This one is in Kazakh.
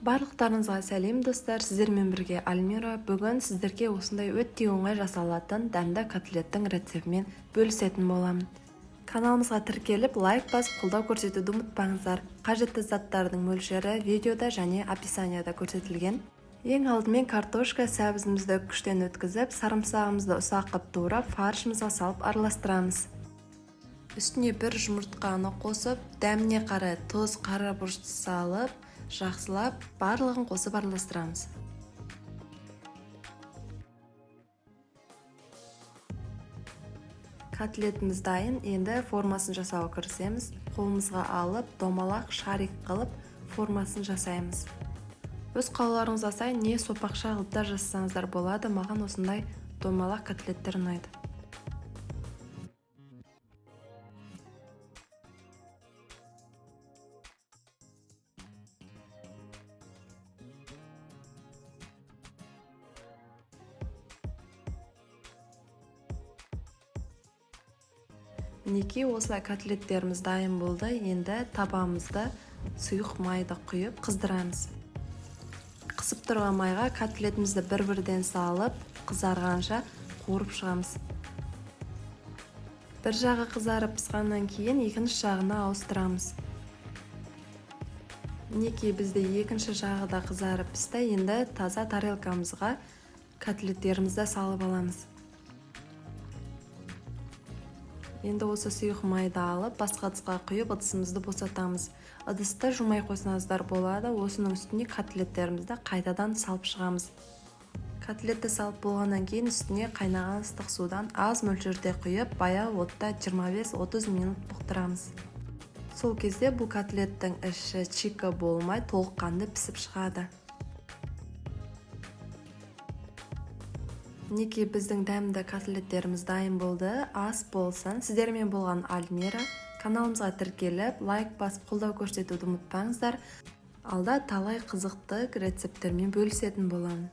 Барлықтарыңызға сәлем, достар! Сіздермен бірге Альмира. Бүгін сіздерге осындай өте оңай жасалатын дәмді котлеттің рецептімен бөлісетін боламын. Каналымызға тіркеліп, лайк басып, қолдау көрсетуді ұмытпаңыздар. Қажетті заттардың мөлшері видеода және описанияда көрсетілген. Ең алдымен картошка, сәбізімізді күштен өткізіп, сарымсағымызды ұсақ қып турап, фаршымызға салып араластырамыз. Үстіне бір жұмыртқаны қосып, дәміне қарай тұз, қара бұрышты салып, жақсылап барлығын қосып араластырамыз. Котлетіміз дайын. Енді формасын жасауға кірісеміз. Қолымызға алып, домалақ шарик қылып формасын жасаймыз. Өз қалауларыңызға сай не сопақша қылып та жасасаңыздар болады. Маған осындай домалақ котлеттер ұнайды. Мінекей, осылай котлеттеріміз дайын болды. Енді табамызды сұйық майды құйып қыздырамыз. Қысып тұрған майға котлетімізді бір-бірден салып, қызарғанша қуырып шығамыз. Бір жағы қызарып пысқаннан кейін екінші жағына ауыстырамыз. Мінекей, бізде екінші жағы да қызарып пісті. Енді таза тарелкамызға котлеттерімізді салып аламыз. Енді осы сұйық майды алып, басқа ыдысқа құйып, ыдысымызды босатамыз. Ыдысты жумай қойсаңыздар болады. Осының үстіне котлеттерімізді қайтадан салып шығамыз. Котлетті салып болғаннан кейін үстіне қайнаған ыстық судан аз мөлшерде құйып, баяу отта 25-30 минут бұқтырамыз. Сол кезде бұл котлеттің іші чика болмай, толыққанды пісіп шығады. Мінекей, біздің дәмді котлеттеріміз дайын болды. Ас болсын! Сіздермен болған Альмира. Каналымызға тіркеліп, лайк басып, қолдау көрсетуді ұмытпаңыздар. Алда талай қызықты рецепттермен бөлісетін боламын.